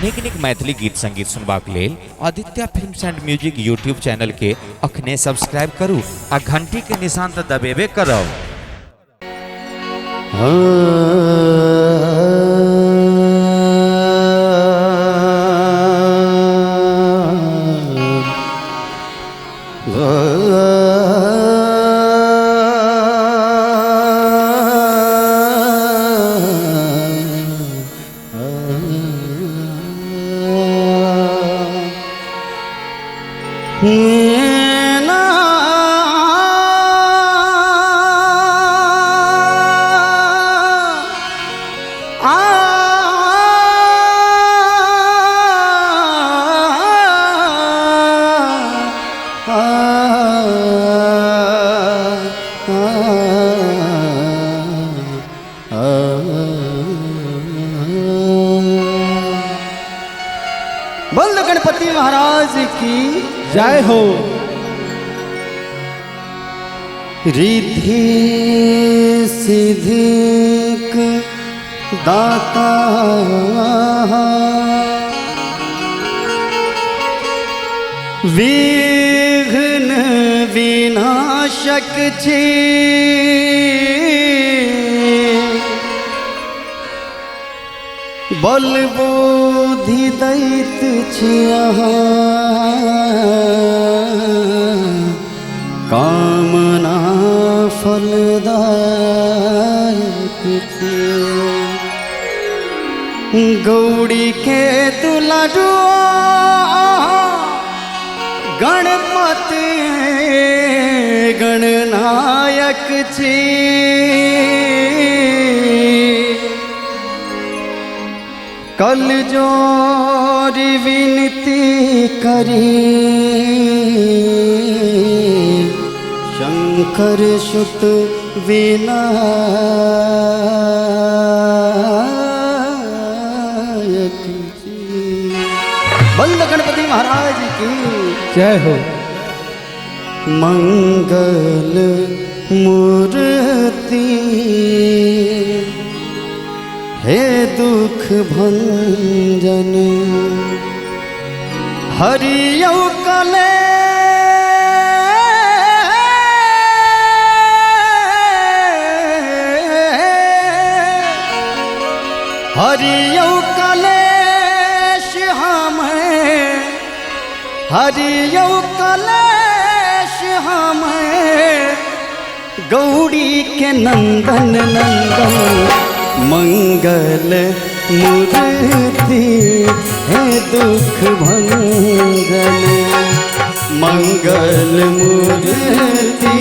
नीक नीक मैथिली गीत संगीत सुनबाक लेल Aditya films and music YouTube channel के अखने सब्सक्राइब करू आ घंटी के निशान तऽ दबेबे करब। बोल गणपति महाराज की जय हो। रिद्धि सिद्धिक दाता विघ्न विनाशक छी, बल बुद्धि दैत छी अहाँ, कामना फलदायक छी। गौरी के दुलारुआ गणपति गणनायक छी, कल जोरी विनती करी शंकर सुत विनायक जी। बोल गणपति महाराज की जय हो। मंगल मूर्ति हे दुख भंजन, हरियौ कले हरियौ कलेश हमें, हरियौ कलेश हमें, गौरी के नंदन नंदन मंगल मूर्ति हे दुख भंजन, मंगल मूर्ति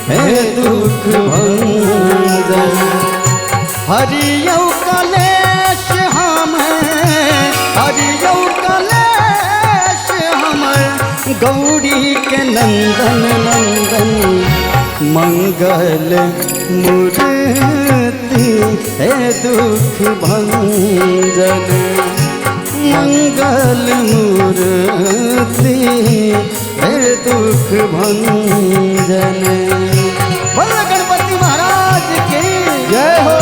हे दुख भंजन। हरियौ कलेश हमें, हरियौ कलेश हमें, गौरी के नंदन नंदन मंगल मूर्ति हे दुख भंजन, मंगल मूर्ति हे दुख भंजन। बोल गणपति महाराज की जय हो।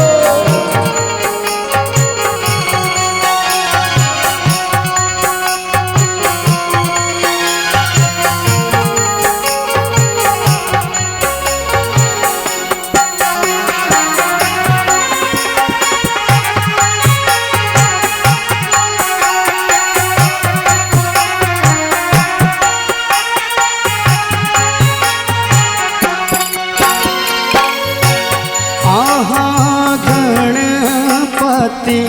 आहा गणपति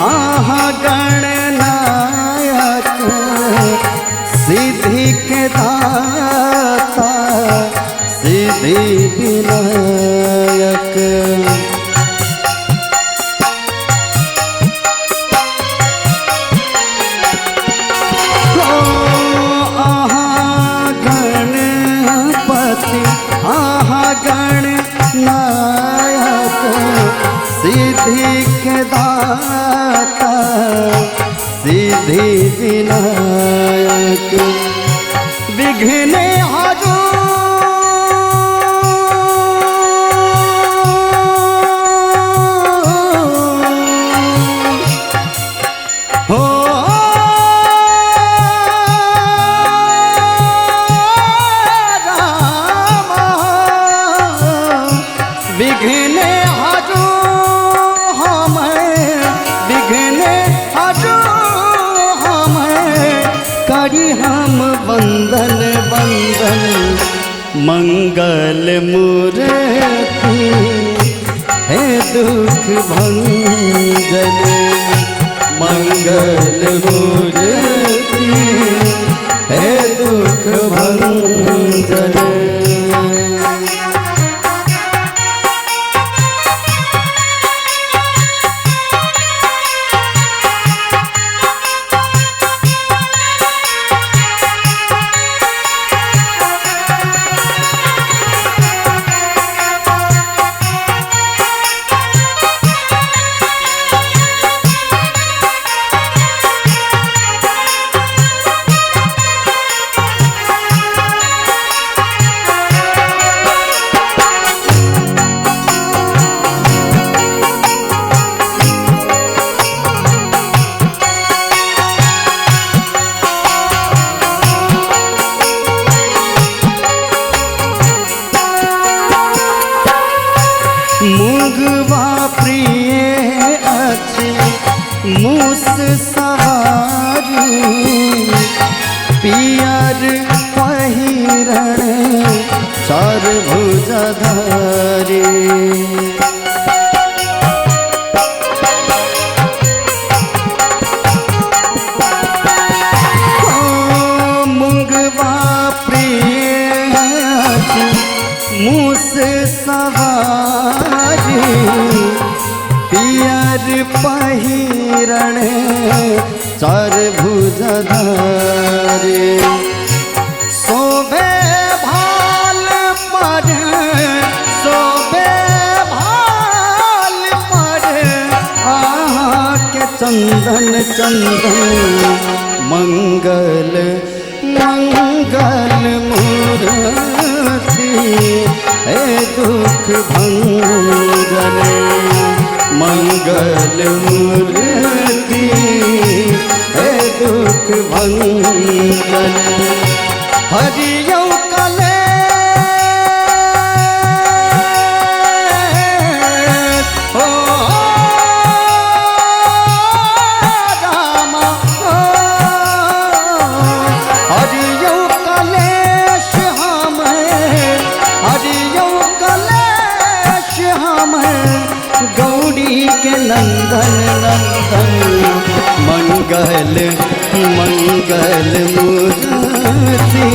आहा गणनायक सिद्धि के दाता सिद्धि विनायक। आहा गणपति आहा गणनायक सिद्धि के दाता सिद्धि विनायक। विघ्न हरो हो राम विघ्न हरो हम, विघ्न हरो हम, करी हम वंदन वंदन मंगल मूर्ति हे दुख भंजन, मंगल मूर्ति हे दुख भंजन। मुगवा प्रिय अछि मूस सवारी, पियर पहिरन चार भुजधारी। मुंगवा प्रिय अछि मूस सवारी, पियर पहिरन चार भुजधारी। शोभे भाल पर, शोभे भाल पर आके चंदन चंदन मंगल मंगल मूर्ति हे दुख भंजन, मंगल मूर्ति हे दुख भंजन। हरियौ कले हो राम, हरियौ कलेश हम, हरियौ कलेश हम, गौरी के नंदन नंदन मंगल मंगल मूर्ति